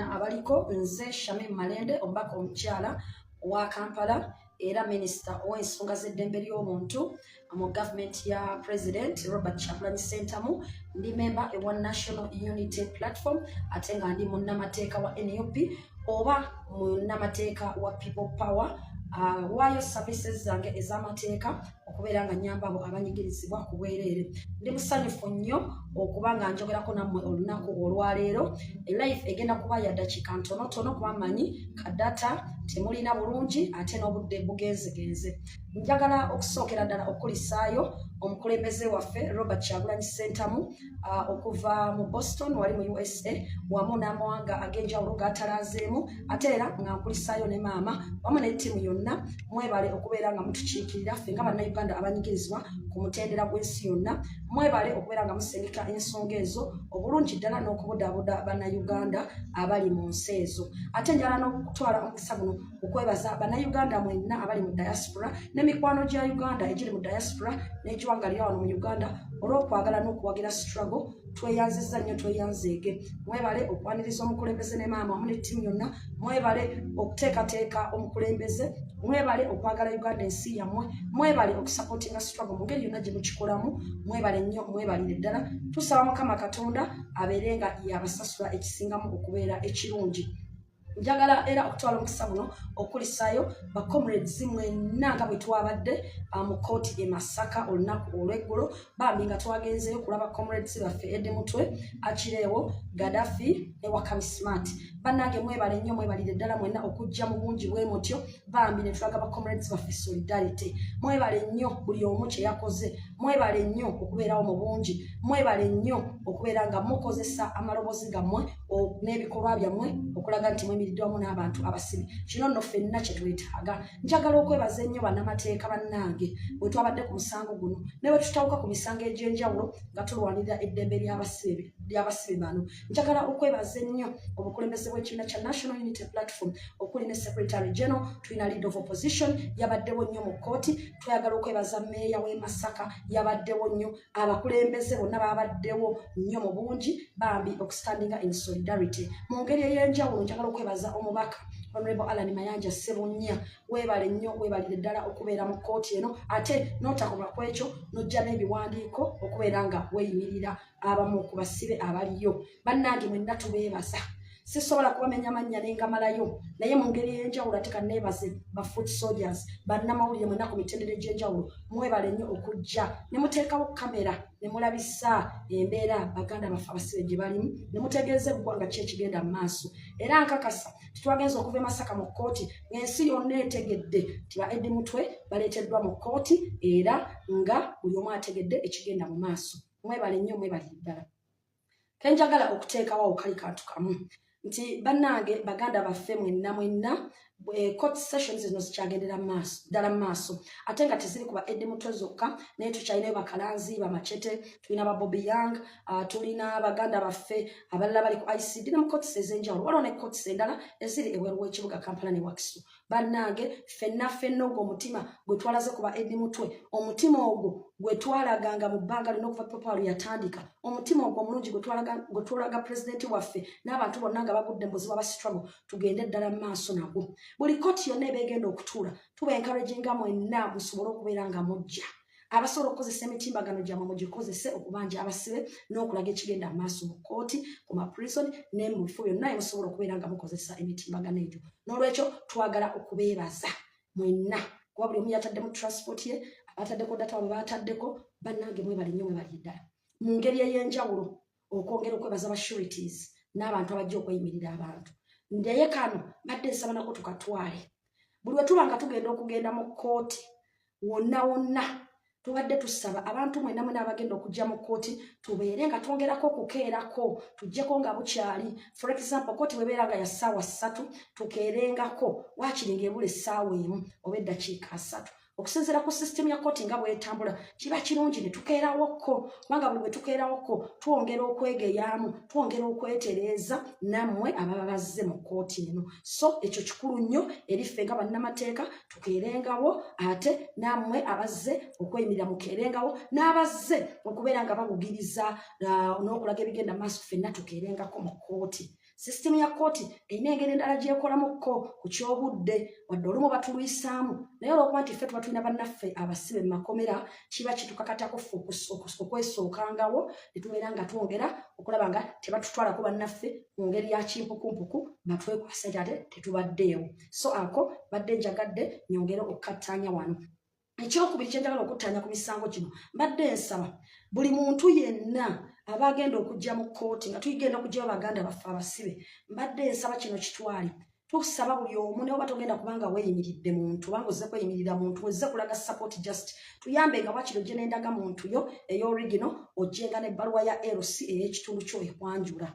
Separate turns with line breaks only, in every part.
mwenna abaliko. Nze Shamim Malende, omubaka omukyala owa Kampala era minisita ow'ensonga z'eddembe ly'obuntu mu gavumenti ya President Robert Kyagulanyi Ssentamu. Ndi memba ewa National Unity Platform, ate nga ndi munnamateeka wa NUP oba munnamateeka wa People Power. Waayo services zange ez'amateeka okubeera nga nyamba abo abanyigirizibwa ku bwereere. Ndi musanyufu nnyo okuba nga njogerako nammwe olunaku olwaleero. Live egenda kuba ya dakiika ntonotono kuba manyi ka data temulina bulungi ate n'obudde bugenzegenze. Njagala okusookera ddala okukulisaayo omukulembeze waffe Robert Kyagulanyi Ssentamu okuva mu Boston wali mu USA wamu n'amawanga ag'enjawulo g'atalaazeemu, ate era nga nkulisaayo ne maama wamu ne ttiimu yonna. Mwebale okubeera nga mutukiikirira ffe nga Bannayuganda abanyigirizibwa ku mutendera gw'ensi yonna. Mwebale okubeera nga musengeka ensonga ezo obulungi ddala n'okubudaabuda Bannayuganda abali mu nsi ezo. Ate njala n'okutwala omukisa guno okwebaza Bannayuganda mwenna abali mu diaspora n'emikwano gya Uganda egiri mu diaspora n'egiwangalira wano mu Uganda olw'okwagala n'okuwagira struggle. Tweyanzizza nnyo, tweyanzeege. Mwebale okwaniriza omukulembeze ne maama wamu ne ttiimu yonna. Mwebale okuteekateeka omukulembeze. Mwebale okwagala Uganda ensi yammwe. Mwebale okusupportinga struggle mu ngeri yonna gye mukikolamu. Mwebale nnyo, mwebalire ddala. Tusaba Mukama Katonda abeere nga yabasasula ekisingamu okubeera ekirungi. Njagala era okutwala omukisa guno okulisaayo bacomrades mwenna nga bwe twabadde mu kooti e Masaka olunaku olw'eggulo. Bambi nga twagenzeyo kulaba comrades baffe Eddie Mutwe, Achileo Gaddafi ne Wakabi Smart. Bannange, mwebale nnyo, mwebalire ddala mwenna okujja mu bungi bwe mutyo. Bambi ne tulaga bacomrades baffe solidarity. Mwebale nnyo buli omu kye yakoze. Mwebale nnyo okubeerawo mu bungi. Mwebale nnyo okubeera nga mukozesa amaloboozi gammwe n'ebikolwa byammwe okulaga nti mwemiriddwamu n'abantu abasibe. Kino nno ffenna kye twetaaga. Njagala okwebaza ennyo bannamateeka bannange bwe twabadde ku musango guno ne bwe tutawuka ku misango egy'enjawulo nga tulwanirira eddembe ly'abasibe bano. Njagala okwebaza ennyo obukulembeze bw'ekibiina kya National Unity Platform okuli ne Secretary General, tulina Leader of Opposition, yabaddewo nnyo mu kkooti. Twayagala okwebaza meeya w'e Masaka, yabaddewo nnyo. Abakulembeze bonna babaddewo nnyo mu bungi bambi okustandinga in solidarity. Mu ngeri ey'enjawulo njagala okwebaza omubaka Honorable Alan Mayanja Ssebunya. Weebale nnyo, weebalire ddala okubeera mu kkooti eno, ate n'otakoma ku ekyo n'ojja n'ebiwandiiko okubeera nga weeyimirira abamu ku basibe abaliyo. Bannange mwenna tubeebaza. Sisobola kubamenya mannya nengamalayo, naye mu ngeri ey'enjawulo ate kanneebaze ba foot soldiers, bannamawulire mwenna ku mitendera egy'enjawulo. Mwebale nnyo okujja ne muteekawo kamera ne mulabisa embeera baganda baffe abasibe gye balimu ne mutegeeza eggwanga ki ekigenda mu maaso. Era nkakasa titwagenza okuva e Masaka mu kkooti ng'ensi yonna etegedde nti ba Eddie Mutwe baleeteddwa mu kkooti, era nga buli omu ategedde ekigenda mu maaso. Mwebale nnyo, mwebalire ddala. Kenjagala okuteekawo awo kali kantu kamu nti bannange, baganda baffe mwenna mwenna, court sessions zino zikyagendera maaso ddala mu maaso, ate nga teziri kuba Eddie Mutwe zokka, naye tukyalinayo bakalanzi bamacete, tulina ba Bobi Young, tulina baganda baffe abalala bali ku ICD ne mu courts ez'enjawulo. Waliwo ne courts endala eziri ebweru w'ekibuga Kampala ne Wakiso. Bannange, ffenna ffenna ogwo omutima gwe twalaze kuba Eddie Mutwe, omutima ogwo gwe twalaganga mu bbanga lino okuva People Power yatandika, omutima ogwo omulungi gwe twalaga pulezidenti waffe n'abantu bonna nga bagudde mu buzibu aba struggle, tugende ddala mu maaso nagwo. Buli kooti yonna eba egenda okutuula, tuba encouraginga mwenna musobole okubeera nga mujja. Abasobola okukozesa emitimbagano gyammwe mugikozese okubanja abasibe n'okulaga ekigenda mu maaso mu kkooti, ku maprison ne mu bifo byonna emusobola okubeera nga mukozesa emitimbagano egyo. N'olwekyo twagala okubeebaza mwenna kuba buli omu yataddemu transport ye, abataddeko data bwe bataddeko. Bannange, mwebale nnyo, mwebali ddala. Mu ngeri ey'enjawulo okwongera okwebaza ba sureties n'abantu abajja okweyimirira abantu. Naye kano badde nsaba nako tukatwale. Buli we tuba nga tugenda okugenda mu kkooti wonna wonna, tubadde tusaba abantu mwenna mwena abagenda okujja mu kkooti tubeere nga twongerako okukeerako, tujjeko nga bukyali. For example, kooti bwebeera nga ya ssaawa 3, tukeerengako waakiri ng'ebula essaawa 1 oba eddakiika 30. Okusinziira ku sisitemu ya kooti nga bwetambula, kiba kirungi ne tukeerawokko, kubanga buli bwe tukeerawokko twongera okwegeyaamu, twongera okwetereeza nammwe ababa bazze mu kkooti eno. So ekyo kikulu nnyo eri ffe nga bannamateeka, tukeerengawo, ate nammwe abazze okweyimirira mukeerengawo, n'abazze okubeera nga bawugiriza n'okulaga ebigenda maaso, ffenna tukeerengako mu kkooti. Sisitimu ya kkooti erina engeri endala gyekolamukko ku ky'obudde, wadde olumu batulwisaamu, naye olwokuba nti ffe tuba tulina bannaffe abasibe mu makomera, kiba kitukakatako ffe okwesookangawo ne tubeera nga twongera okulaba nga tebatutwalako bannaffe mu ngeri ya kimpukumpuku, batwekwasa nti ate tetubaddeewo. So ako badde njagadde nyongere okukattaanya wano. Ekyokubiri kyenjagala okuttaanya ku misango kino, mbadde nsaba buli muntu yenna aba agenda okujja mu kkooti nga tugenda okugyayo baganda baffe abasibe, mbadde nsaba kino kitwale, tusaba buli omu, naye oba togenda kubanga weeyimiridde muntu, obanga ozze kweyimirira muntu, ozze kulaga support, just tuyambe nga wakiri ojje n'endaga muntu yo ey'original, ojjenga n'ebbaluwa ya LC ey'ekitundu kyo ekwanjula.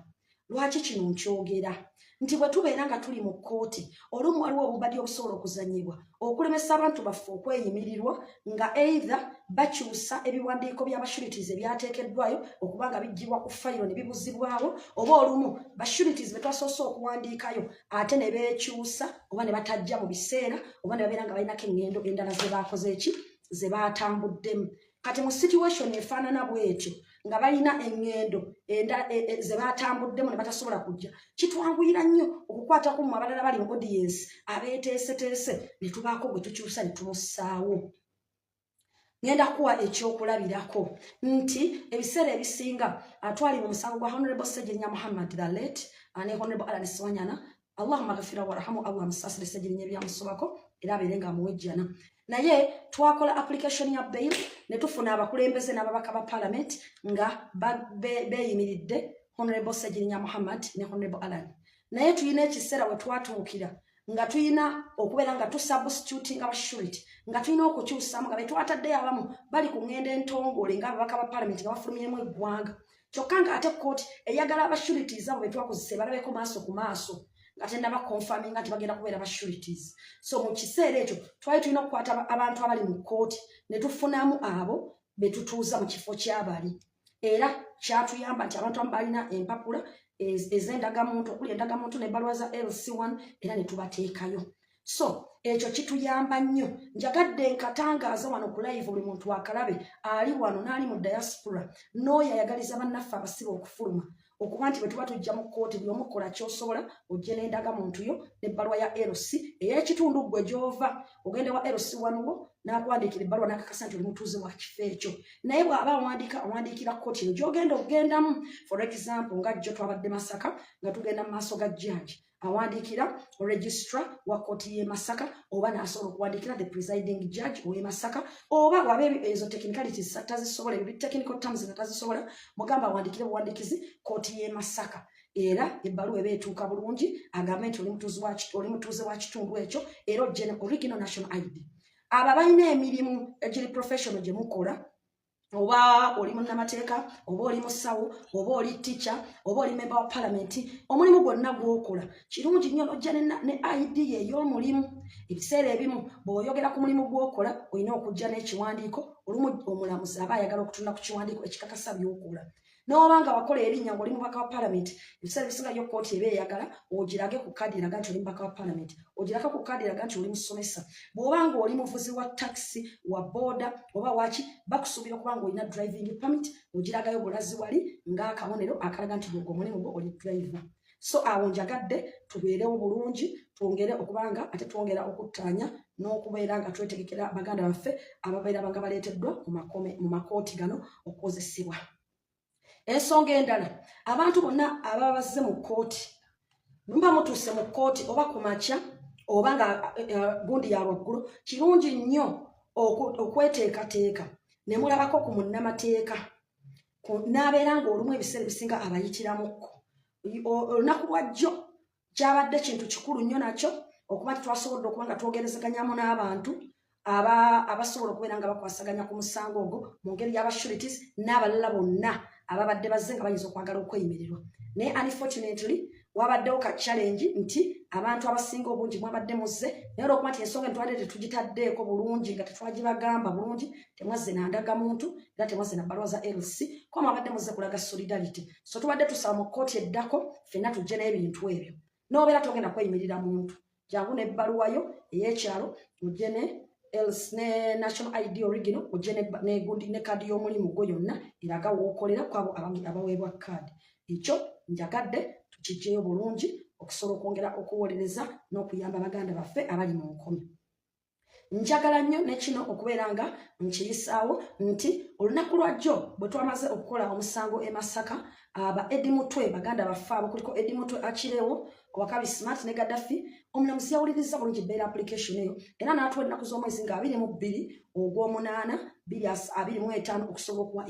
Lwaki kino nkyogera? Nti bwe tubeera nga tuli mu kkooti, olumu waliwo obubadi obusobola okuzanyibwa okulemesa abantu baffe okweyimirirwa, nga either bakyusa ebiwandiiko by'aba sureties ebyateekeddwayo okuba nga biggyibwa ku fayiro ne bibuzibwawo, oba olumu ba sureties be twasoose okuwandiikayo ate ne beekyusa, oba ne batajja mu biseera, oba ne babeera nga balinako eŋŋendo endala ze baakoze eki ze baatambuddemu. Kati mu situation efaanana bwetyo, nga balina eŋŋendo ze batambuddemu ne batasobola kujja, kitwanguyira nnyo okukwata ku mmwe abalala bali mu audience abeeteeseteese, ne tubaako gwe tukyusa ne tumussaawo. Ngenda kuwa ekyokulabirako nti ebiseera ebisinga atwali mu musango gwa Honorable Segirinya Muhammad, the late, ne Honorable Alan Ssewanyana, Allahuma gafira warhamu, Allah amusaasire Segirinya ebyamusobako era abeere nga amuwejjana. Naye twakola application ya bail ne tufuna abakulembeze n'ababaka ba parliament nga beeyimiridde Honorable Segirinya Muhammad ne Honorable Alan. Naye tulina ekiseera we twatuukira nga tulina okubeera nga tusubstitutinga ba surety, nga tulina okukyusamu, nga betwataddeyo abamu bali ku ŋŋendo entongole ng'ababaka ba parliament, nga bafulumyemu eggwanga, kyokka ng'ate kooti eyagala aba sureties abo betwakozesa ebalabeko maaso ku maaso nga tennaba confirminga nti bagenda kubeera ba sureties. So mu kiseera ekyo twali tulina okukwata abantu abali mu kkooti ne tufunamu abo betutuuza mu kifo kyabali. Era kyatuyamba nti abantu abamu balina empapula ez'endagamuntu, okuli endagamuntu n'ebbaluwa za LC1, era ne tubateekayo. So ekyo kituyamba nnyo. Njagadde nkatangaaza wano ku live, buli muntu akalabe ali wano n'ali mu diaspora n'oyo ayagaliza bannaffe abasibe okufuluma, okuba nti bwe tuba tujja mu kkooti, buli omu kola ky'osobola ojje n'endaga muntu yo n'ebbaluwa ya LC ey'ekitundu ggwe gy'ova. Ogende wa LC wanuwo n'akuwandiikira ebbaluwa n'akakasa nti oli mutuuze wa kifo ekyo. Naye bw'aba awandiika, awandiikira kkooti eyo gy'ogenda okugendamu. For example, nga jjo twabadde Masaka nga tugenda mu maaso ga judge, awandiikira registrar wa kkooti y'e Masaka, oba n'asobola okuwandiikira the presiding judge ow'e Masaka, oba waba ezo technicalities tazisobola, ebyo technical terms nga tazisobola, mugamba awandiikire buwandiikizi kkooti y'e Masaka, era ebbaluwa eba etuuka bulungi. Agambe nti oli mutuuze wa kitundu ekyo, era ojje ne original national ID. Abo abalina emirimu egiri professional gye mukola, oba oli munnamateeka, oba oli musawo, oba oli teacher, oba oli member wa parliament, omulimu gwonna gw'okola, kirungi nnyo nojja ne ID ey'omulimu. Ebiseera ebimu bw'oyogera ku mulimu gw'okola, olina okujja n'ekiwandiiko. Olumu omulamuzi aba ayagala okutunula ku kiwandiiko ekikakasa by'okola. N'oba nga wakola erinnya ng'oli mubaka wa parliament, ebiseera ebisinga yo kooti eba eyagala ogirage ku kaadi eraga nti oli mubaka wa parliament, ogirage ku kaadi eraga nti oli musomesa. Bw'oba nga oli muvuzi wa taxi, wa boda oba waki, bakusuubira okuba nga olina driving permit, ogiragayo bulazi wali ng'akabonero akalaga nti gwe omulimu gwo oli driver. So awo njagadde tubeerewo bulungi, twongere okubanga ate twongera okuttaanya n'okubeera nga twetegekera baganda baffe ababeera nga baleeteddwa mu makooti gano okukozesebwa. Ensonga endala, abantu bonna ababa bazze mu kkooti, muba mutuuse mu kkooti oba ku makya oba nga gundi ya waggulu, kirungi nnyo okweteekateeka ne mulabako ku munnamateeka n'abeera ng'olumu ebiseera ebisinga abayitiramukko. Olunaku lwajjo kyabadde kintu kikulu nnyo nakyo okuba nti twasobodde okuba nga twogerezeganyamu n'abantu abasobola okubeera nga bakwasaganya ku musango ogwo mu ngeri y'aba sureties n'abalala bonna ababadde bazze nga bayinza okwagala okweyimirirwa. Naye unfortunately wabaddewo ka challenge nti abantu abasinga obungi mwabadde muzze, naye olwokuba nti ensonga entwadde tetugitaddeeko bulungi, nga tetwagibagamba bulungi, temwazze na ndagamuntu era temwazze na bbaluwa za LC, kuba mwabadde muzze kulaga solidarity. So tubadde tusaba mu kkooti eddako ffenna tujje n'ebintu ebyo. N'obeera togenda kweyimirira muntu, jangu n'ebbaluwa yo ey'ekyalo, ojje ne else ne national ID original, ojje ne ne kaadi y'omulimu gwo yonna eraga wookolera kwabo abaweebwa kaadi. Ekyo njagadde. Tukiggyeyo bulungi okusobola okwongera okuwolereza n'okuyamba baganda baffe abali mu nkomi. Njagala nnyo ne kino okubeera nga nkiyisaawo nti olunaku lwajjo bwe twamaze okukola omusango e Masaka, aba Eddie Mutwe, baganda baffe abo kuliko Eddie Mutwe, Akirewo, Wakabi Smart ne Gaddafi, omulamuzi yawuliriza bulungi bail application eyo era n'atuwa ennaku z'omwezi nga 22 ogw'omunaana 2025 okusobola okuwa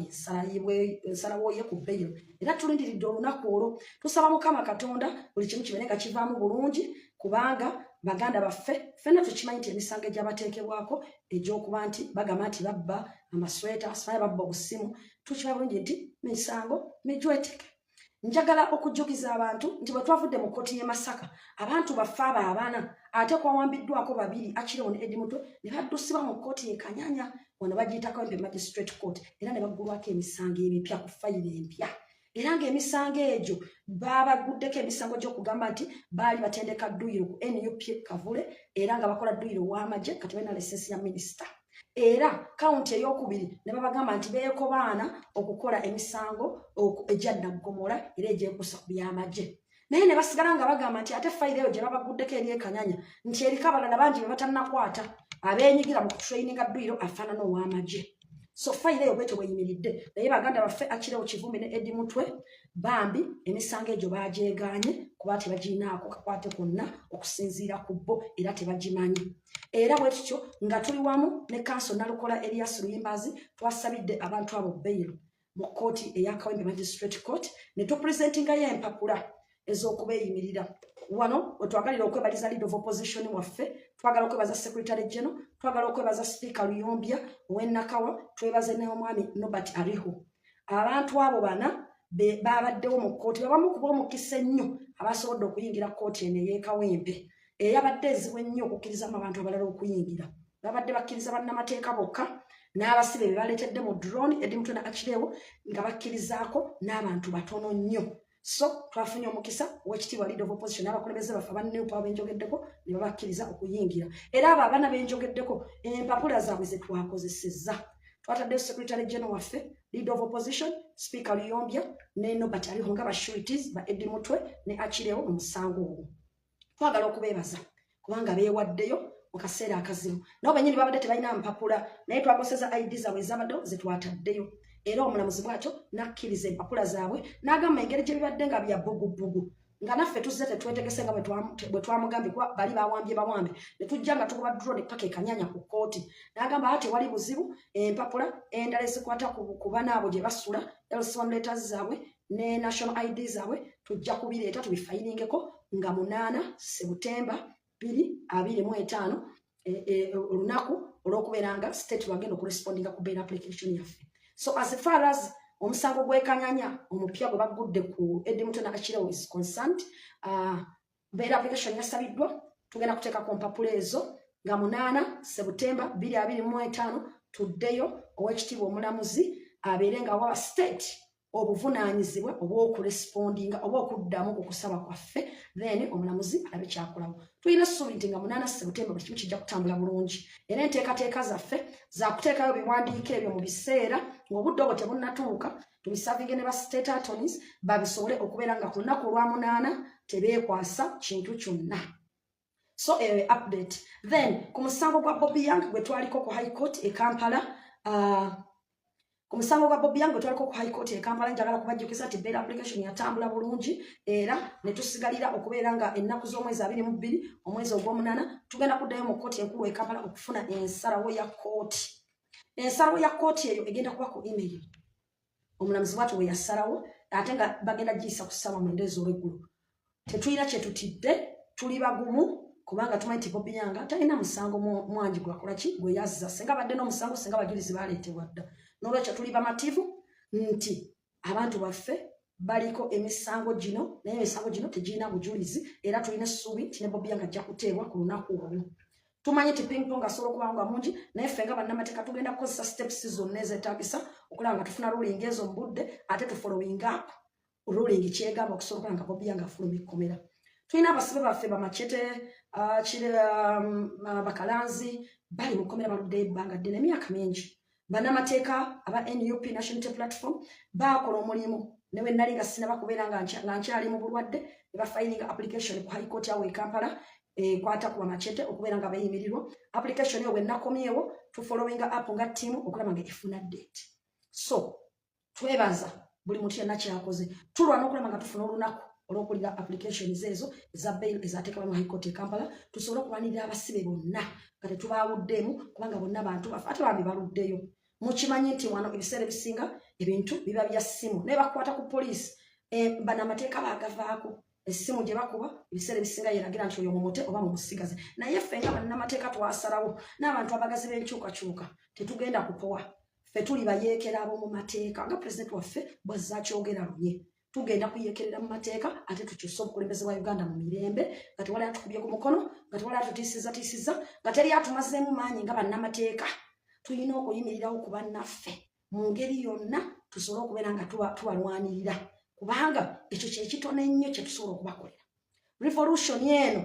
ensalawo ye ku bail, era tulindiridde olunaku olwo. Tusaba Mukama Katonda buli kimu kibeere nga kivaamu bulungi, kubanga baganda baffe ffenna tukimanyi nti emisango egyabateekebwako egy'okuba nti bagamba nti babba amasweta, simanyi babba obusimu, tukimanyi bulungi nti misango mijweteke. Njagala okujjukiza abantu nti bwe twavudde mu kkooti y'e Masaka, abantu baffe abo abana, ate kwawambiddwako babiri, Akirewo ne Eddie Mutwe, ne baddusibwa mu kkooti e Kanyanya, wano bagiyita Kawempe Magistrate Court, era ne baggulwako emisango emipya ku fayiro empya, era ng'emisango egyo babaguddeko emisango gy'okugamba nti baali batendeka dduyiro ku NUP Kavule era nga bakola dduyiro w'amagye, kati balina lisensi ya minisita. Era kawunti eyokubiri ne babagamba nti beekobaana okukola emisango egya naggomola era egyekuusa ku byamagye, naye ne basigala nga bagamba nti ate fayiro eyo gye babaguddeko eri ekanyanya nti eriko abalala bangi be batannakwata abeenyigira mu kutraininga dduyiro afaanana ow'amagye. So fayiro eyo bwetyo bweyimiridde, naye baganda baffe Akirewo Kivumbi ne Eddie Mutwe bambi emisango egyo bagyegaanye kuba tebagirinaako kakwate konna okusinziira ku bo, era tebagimanyi. Era bwe tutyo nga tuli wamu ne counsel Nalukola Elias Luyimbazi twasabidde abantu abo bail mu kkooti eya Kawempe Magistrate Court ne tupresentingayo empapula ez'okubeeyimirira. Wano wetwagalira okwebaliza leader of opposition waffe, twagala okwebaza secretary general, twagala okwebaza Speaker Luyombya ow'enakawa, twebaze n'omwami Nobert Ariho. Abantu abo bana babaddewo mu kkooti, babamu kuba omukisa ennyo abasobodde okuyingira kkooti eno ey'ekawempe eyabadde ezibu ennyo okukkirizamu abantu abalala okuyingira. Babadde bakkiriza bannamateeka bokka n'abasibe be baleetedde mu drone, Eddie Mutwe ne Akirewo, nga bakkirizaako n'abantu batono nnyo. So twafunye omukisa, owekitiibwa leader of opposition n'abakulembeze baffe aba NUP abenjogeddeko ne babakkiriza okuyingira. Era abo abaana benjogeddeko, empapula zaabwe ze twakozesezza, twataddeyo secretary general waffe, leader of opposition, Speaker Luyombya ne Nobert Ariho nga ba sureties ba Eddie Mutwe ne Akirewo mu musango ogwo. Twagala okubeebaza kubanga beewaddeyo mu kaseera akazibu. Nabo bennyini babadde tebalina mpapula, naye twakozesa ID zaabwe ezabaddewo ze twataddeyo, era omulamuzi bw'atyo n'akkiriza empapula zaabwe n'agamba engeri gye bibadde nga bya bbugubugu, nga naffe tuzze tetwetegese nga bwe twamugambye, kuba bali bawambye bawambe ne tujja nga tukuba drone paka ekanyanya ku kkooti, n'agamba ate tewali buzibu, empapula endala ezikwata ku banaabo gye basula, LC1 letters zaabwe ne national ID zaabwe, tujja kubireeta tubifayiringeko nga 8 Sebutemba 2025, olunaku olw'okubeera nga state lwagenda okurespondinga ku bail application yaffe. So as far as omusango gw'ekanyanya omupya gwe baggudde ku Eddie Mutwe ne Akirewo is concerned, bail application yasabiddwa, tugenda kuteekako mpapula ezo nga 8 Sebutemba 2025, tuddeyo owekitiibwa omulamuzi abeere nga wa state obuvunaanyizibwa obw'okurespondinga oba okuddamu ku kusaba kwaffe, then omulamuzi alabe kyakolawo. Tulina essuubi nti nga 8 Sebutemba buli kimu kijja kutambula bulungi, era enteekateeka zaffe zakuteekayo biwandiiko ebyo mu biseera ng'obudde obwo tebunnatuuka, tubisavinge ne ba state attorneys babisobole okubeera nga ku lunaku olwa 8 tebeekwasa kintu kyonna. So eyo update. Then ku musango gwa Bobi Young gwe twaliko ku High Court e Kampala, ku musango gwa Bobi Young gwe twaliko ku High Court e Kampala, njagala kubajjukiza nti bail application yatambula bulungi, era ne tusigalira okubeera nga ennaku z'omwezi 22 omwezi ogw'omunaana tugenda kuddayo mu kkooti enkulu e Kampala okufuna ensalawo ya kkooti. Ensalawo ya kkooti eyo egenda kuba ku email, omulamuzi bwatyo bwe yasalawo, ate nga bagenda giyisa ku ssaawa 9 ez'olweggulo. Tetulina kyetutidde, tuli bagumu kubanga tumanyi nti Bobi Young talina musango mwangi gwakola ki gwe yazza. Singa badde n'omusango, singa abajulizi baleetebwa dda. N'olwekyo tuli bamativu nti abantu baffe baliko emisango gino, naye emisango gino tegirina bujulizi, era tulina essuubi nti ne Bobi Young ajja kuteebwa ku lunaku olwo. Tumanyi nti ping pong asobola okuba nga mungi, naye ffe nga bannamateeka tugenda kukozesa steps zonna ezeetagisa okulaba nga tufuna ruling ezo mu budde, ate tufollowing up ruling kyegamba okusobola nga Bobi Young afuluma ekkomera. Tulina abasibe baffe bamachete, bakalanzi bali mu kkomera, baluddeyo ebbanga ddene, emyaka mingi. Bannamateeka aba NUP, National Unity Platform, baakola omulimu. Ne bwe nali nga sinaba kubeera nga nkyali mu bulwadde, ne bafilinga application ku High Court awo e Kampala ekwata ku bamachete okubeera nga bayimirirwa. Application eyo bwe nakomyewo, tufollowinga up nga ttiimu okulaba nga efuna date. So twebaza buli muntu yenna kyakoze. Tulwana okulaba nga tufuna olunaku olw'okulira applications ezo eza bail ezateekebwa mu High Court e Kampala, tusobole okulwanirira abasibe bonna nga tetubaawuddeemu, kubanga bonna bantu bafe, ate bambi baluddeyo. Mukimanyi nti wano ebiseera ebisinga ebintu biba bya ssimu, naye bakukwata ku poliisi, bano amateeka baagavaako. Essimu gye bakuba ebiseera ebisinga yeragira nti oyo mumute oba mumusigaze. Naye ffe nga bannamateeka twasalawo n'abantu abagazi b'enkyukakyuka, tetugenda kupowa. Ffe tuli bayeekera ab'omu mateeka, nga pulezidenti waffe bwazze akyogera lunye. Tugenda kuyeekerera mu mateeka, ate tukyuse obukulembeze bwa Uganda mu mirembe, nga tewali atukubye ku mukono, nga tewali atutiisizatiisiza, nga teri atumazeemu maanyi. Nga bannamateeka tulina okuyimirirawo ku bannaffe mu ngeri yonna tusobole okubeera nga tubalwanirira, kubanga ekyo kyekitono ennyo kye tusobola okubakolera. Revolution eno,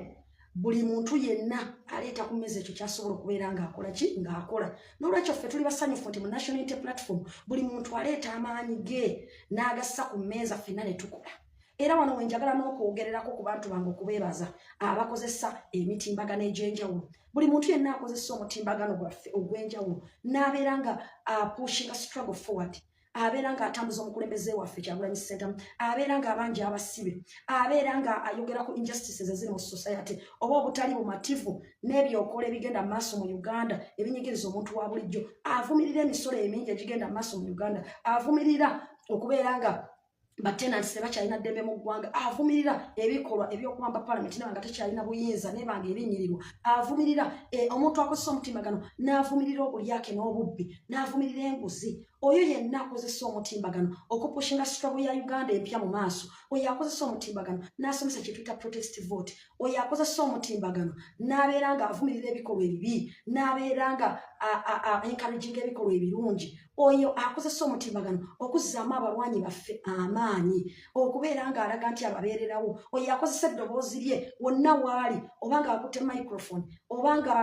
buli muntu yenna aleeta ku mmeeza ekyo kyasobola okubeera ng'akola ki, ng'akola. N'olwekyo ffe tuli basanyufu nti mu National Unity Platform buli muntu aleeta amaanyi ge n'agassa ku mmeeza, ffenna ne tukola. Era wano wenjagala n'okwogererako ku bantu bange, okubeebaza abakozesa emitimbagano egy'enjawulo. Buli muntu yenna akozesa omutimbagano gwaffe ogw'enjawulo n'abeera nga apushinga struggle forward, abeera ng'atambuza omukulembeze waffe Kyagulanyi Ssentamu, abeera ng'abanja abasibe, abeera nga ayogera ku injustices eziri mu society oba obutali bumativu n'ebyokola ebigenda mu maaso mu Uganda ebinyigiriza omuntu wa bulijjo, avumirira emisolo emingi egigenda mu maaso mu Uganda, avumirira okubeera nga batenants tebakyalina ddembe mu ggwanga, avumirira ebikolwa ebyokuwamba palamenti neba nga tekyalina buyinza nebanga erinyirirwa, avumirira omuntu akozesa omutimbagano n'avumirira obulyake n'obubbi, n'avumirira enguzi, oyo yenna akozesa omutimbagano okupushinga struggle ya Uganda empya mu maaso, oyo akozesa omutimbagano n'asomesa kye tuyita protest vote, oyo akozesa omutimbagano n'abeera nga avumirira ebikolwa ebibi, n'abeera nga encouraging ebikolwa ebirungi, oyo akozesa omutimbagano okuzzaamu abalwanyi baffe amaanyi, okubeera ng'alaga nti ababeererawo, oyo akozesa eddoboozi lye wonna waali, oba ng'akutte microphone, oba nga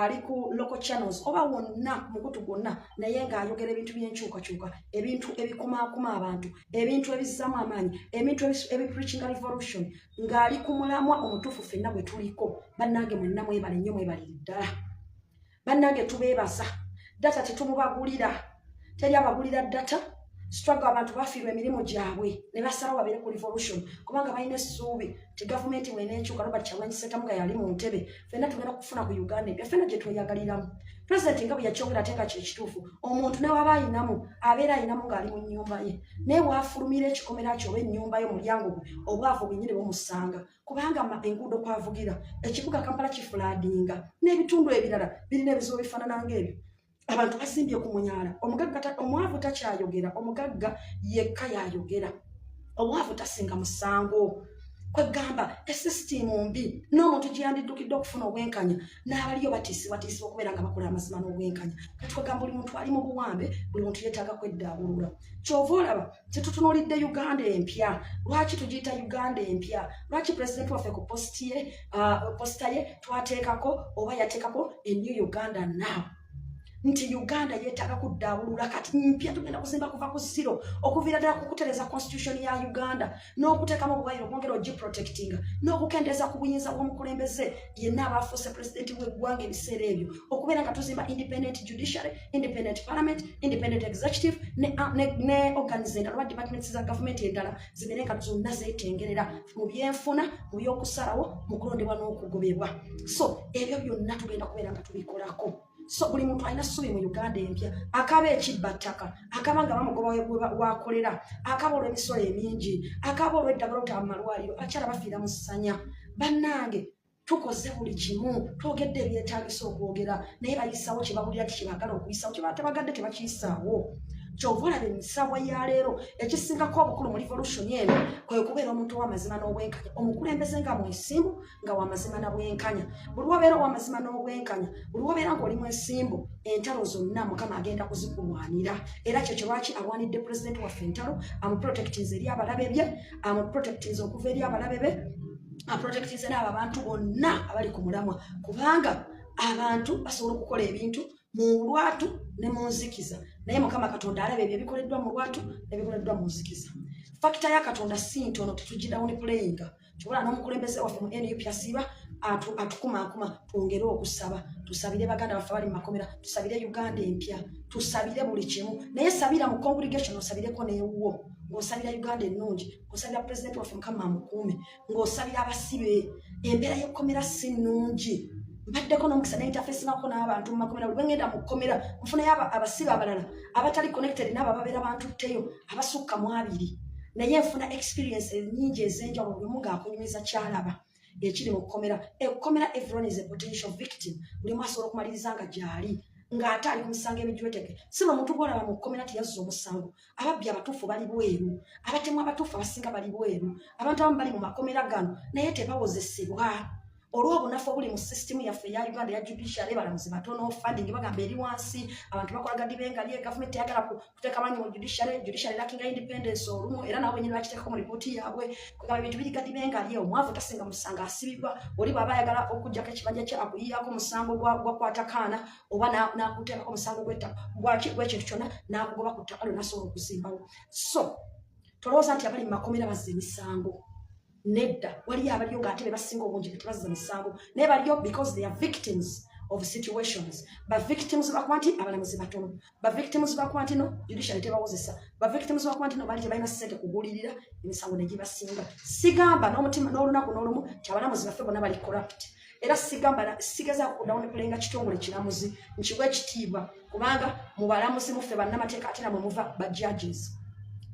ali ku local channels, oba wonna mukutu gwonna, naye ng'ayogera ebintu by'enkyukakyuka, ebintu ebikumaakuma abantu, ebintu ebizzaamu amaanyi, ebintu ebipreachinga revolution, ng'ali ku mulamwa omutuufu ffenna bwe tuliko. Bannange mwenna mwebale nnyo, mwebalire ddala. Bannange tubeebaza. Data tetumubagulira, teri abagulira data. Struggle, abantu bafiirwa emirimu gyabwe ne basalawo babeere ku revolution, kubanga balina essuubi ti gavumenti bweneekyuka, Robert Kyagulanyi Ssentamu nga yali mu ntebe, ffenna tugenda kufuna ku Uganda empya ffenna gye tweyagaliramu. Pulezidenti nga bwe yakyogera, ate nga kyekituufu, omuntu ne waba ayinamu, abeera ayinamu ng'ali mu nnyumba ye, naye bw'afulumira ekikomera kye oba ennyumba yo, mulyango gwe, obwavu bwennyini bumusanga, kubanga enguudo kwavugira ekibuga Kampala kifloodinga, n'ebitundu ebirala birina ebizibu bifaanana ng'ebyo. Abantu basimbye ku munyaala. Omugagga, omwavu takyayogera, omugagga yekka yayogera. Omwavu tasinga musango. Kwegamba esisitimu mbi, n'omuntu gye yandiddukidde okufuna obwenkanya, n'abaliyo batiisibwatiisibwa okubeera nga bakola amazima n'obwenkanya. Kati kwegamba buli muntu ali mu buwambe, buli muntu yeetaaga kweddaabulula. Kyova olaba tetutunuulidde Uganda empya. Lwaki tugiyita Uganda empya? Lwaki pulezidenti waffe ku poster ye twateekako, oba yateekako, a new Uganda now? Nti Uganda yeetaaga kuddaabulula kati mpya. Tugenda kuzimba kuva ku zero, okuviira ddala ku kutereza constitution ya Uganda n'okuteekamu obuwayiro okwongera ogiprotectinga, n'okukendeeza ku buyinza bw'omukulembeze yenna aba afuuse pulezidenti w'eggwanga ebiseera ebyo, okubeera nga tuzimba independent judiciary, independent parliament, independent executive ne organs endala oba departments za gavumenti endala, zibeere nga zonna zeetengerera mu byenfuna, mu byokusalawo, mu kulondebwa n'okugobebwa. So ebyo byonna tugenda kubeera nga tubikolako. So buli muntu alina ssuubi mu Uganda empya. Akaba ekibba ttaka, akaba nga bamugoba wakolera, akaba olw'emisolo emingi, akaba olw'eddagala obutaba mu malwaliro, abakyala bafiira mu ssanya. Bannange, tukoze buli kimu, twogedde ebyetaagisa okwogera, naye bayisawo kyebawulira nti kyebagala okuyisawo, kyebatebagadde tebakiyisaawo. Kyova olaba emisawa ya leero, ekisingako obukulu mu revolution eno kwe kubeera omuntu ow'amazima n'obwenkanya, omukulembeze nga mwesimbu, nga wamazima na bwenkanya. Buli wabeera owamazima n'obwenkanya, buli wabeera ng'oli mwesimbu, entalo zonna Mukama agenda kuzikulwanira. Era kyekyo lwaki alwanidde pulezidenti waffe entalo, amuprotectinze eri abalabe bye, amuprotectinze okuva eri abalabe be, aprotectinze n'abo abantu bonna abali ku mulamwa, kubanga abantu basobola okukola ebintu mu lwatu ne mu nzikiza, naye Mukama Katonda alaba ebyo ebikoleddwa mu lwatu nebikoleddwa mu nzikiza. Factor ya Katonda si ntono, tetugidownplayinga. Kyobola n'omukulembeze waffe mu NUP asiiba atukumaakuma twongere okusaba, tusabire baganda baffe bali mu makomera, tusabire Uganda empya, tusabire buli kimu. Naye sabira mu congregation, osabireko n'ewuwo, ng'osabira Uganda ennungi, ng'osabira pulezidenti waffe, Mukama amukuume, ng'osabira abasibe. Embeera y'ekkomera si nnungi. Mbaddeko n'omukisa neinterfacingako n'abantu mu makomera. Buli bwengenda mu kkomera nfunayo abasibe abalala abatali connected n'abo ababeera bantutteyo abasukka mu 20, naye nfuna experience nyingi ez'enjawulo, buli omu ng'akunyumiza kyalaba ekiri mu kkomera. Ekkomera, everyone is a potential victim. Buli omu asobola okumaliriza nga gy'ali ng'ate ali ku misango emijweteke. Si bwe muntu gwolaba mu kkomera tiyazza omusango. Ababbi abatuufu bali bweru, abatemu abatuufu abasinga bali bweru. Abantu abamu bali mu makomera gano naye tebawozesebwa olw'obunafu obuli mu sisitimu yaffe eya Uganda eya judiciary. Balamuzi batono, funding bagamba eri wansi, abantu bakola gadibengalye, gavumenti teyagala kuteeka maanyi mu judiciary, judiciary lacking independence olumu, era nabo benyini bakiteekako mu ripooti yaabwe. Kugamba ebintu biri gadibengalye, omwavu tasinga musango, asibibwa. Oli bw'aba ayagala okugjako ekibanja kye, akuyiyako musango gwakwata kaana oba n'akuteekako omusango gw'ekintu kyonna, n'akugoba ku ttaka lyo nasobola okuzimbawo. So tolowooza nti abali mu makomera bazza emisango. Nedda, waliyo abaliyo ng'ate be basinga obungi tebazza misango, naye baliyo because they are victims of situations. Ba victims bakuba nti abalamuzi batono, ba victims bakuba nti no judiciary tebawozesa, ba victims bakuba nti no bali tebalina ssente kugulirira emisango negibasinga. Sigamba n'omutima n'olunaku n'olumu nti abalamuzi baffe bonna bali corrupt, era sigamba, sigezaako kudownplayinga kitongole kiramuzi. Nkiwa ekitiibwa kubanga mu balamuzi muffe bannamateeka ate namwe muva ba judges.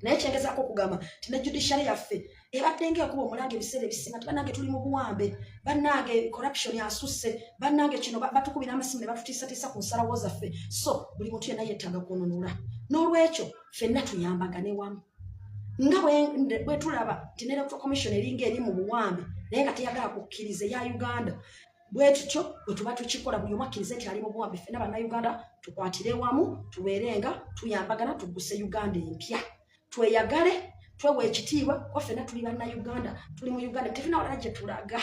Naye kyengezaako okugamba nti ne judiciary yaffe ebadde ngaekuba omulanga ebiseera ebisinga ti bannange tuli mu buwambe, bannange corruption asusse, bannange kino, batukubira amasimu ne batutiisatiisa ku nsalawo zaffe. So buli muntu yenna yeetaaga kununula. N'olwekyo ffenna tuyambagane wamu nga bwe tulaba nti ne Electoral Commission eringa eri mu buwambe naye nga teyagala kukkiriza eya Uganda. Bwe tutyo bwe tuba tukikola, buli omu akkirize nti ali mu buwambe. Ffenna Bannayuganda tukwatire wamu, tubeere nga tuyambagana, tugguse Uganda empya, tweyagale, twewa ekitiibwa, kuba ffenna tuli Bannayuganda, tuli mu Uganda, tetulina walala gye tulaga.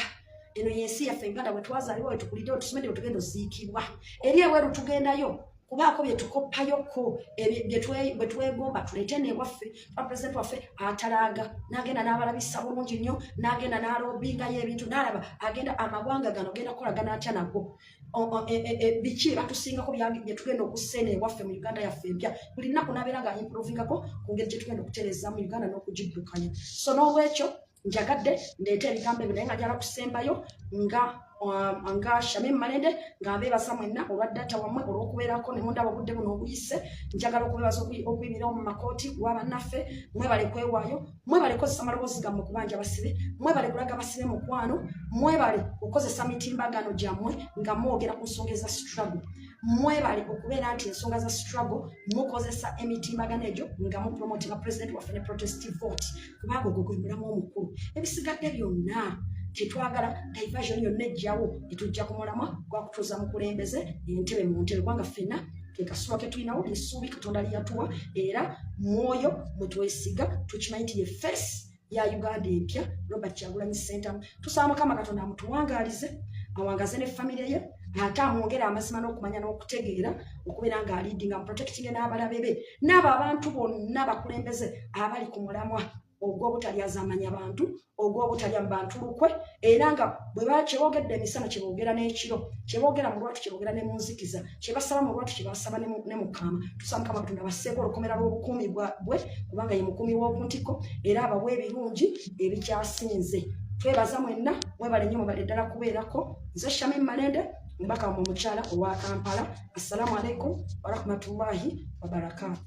Eno yensi yaffe Uganda, bwe twazaalibwa, bwe tukulidde, bwe tusomedde, bwe tugenda oziikibwa. Eri ebweru tugendayo kubaako bye tukoppayoko, bwe twegomba tuleete newaffe. Twa pulezidenti waffe atalaaga n'agenda n'abalabisa bulungi nnyo, n'agenda n'alobingayo ebintu, n'alaba agenda amawanga gano genda kukolagana atya nago, biki batusingako bye tugenda okussa eno ewaffe mu Uganda yaffe empya. Buli nnaku n'abeera nga improvingako ku ngeri gye tugenda okutereeza mu Uganda n'okugiddukanya. So n'olwekyo njagadde ndeete ebigambo ebyo, naye nga njala kusembayo nga Shamim Malende nga mbeebaza mwenna olwa data wammwe, olw'okubeerako ne mundaba obudde buno obuyise. Njagala okubeebaza okuyimirirawo mu makooti lwa bannaffe. Mwebale kwewaayo, mwebale kukozesa maloboozi gammwe kubanja basibe, mwebale kulaga basibe mukwano, mwebale kukozesa mitimbagano gyammwe nga mwogera ku nsonga eza struggle, mwebale okubeera nti ensonga za struggle mukozesa emitimbagano egyo nga mupromotinga president waffe ne protest vote, kubanga ogwo gwe mulamu omukulu. Ebisigadde byonna tetwagala diversion yonna ejjawo etujja ku mulamwa gwakutuuza mukulembeze entebe mu ntebe, kubanga ffenna kekasuwa ketulinawo, essuubi Katonda lyeyatuwa, era mwoyo mwetwesiga. Tukimanyi nti ye face ya Uganda empya, Robert Kyagulanyi Ssentamu. Tusaba Mukama Katonda amutuwangaalize, awangaze ne famire ye, ate amwongere amazima n'okumanya n'okutegeera okubeera ng'aleadinga, protecting n'abalabe be n'abo abantu bonna bakulembeze abali ku mulamwa ogw'obutalyazaamanya bantu, ogw'obutalya mu bantu lukwe, era nga bwe kyeboogedde emisana kyeboogera n'ekiro, kyeboogera mu lwatu kyeboogera ne mu nzikiza, kyebasaba mu lwatu kyebasaba ne mu kaama. Tusaba Mukama Katonda basseeko olukomera lw'obukuumi bwe, kubanga ye mukuumi w'oku ntikko, era abawa ebirungi ebikyasinze. Twebaza mwenna, mwebale nnyo, mwebale ddala kubeerako. Nze Shamim Malende, omubaka wammwe omukyala owa Kampala. Assalamu alaikum warahmatullahi wabarakatu.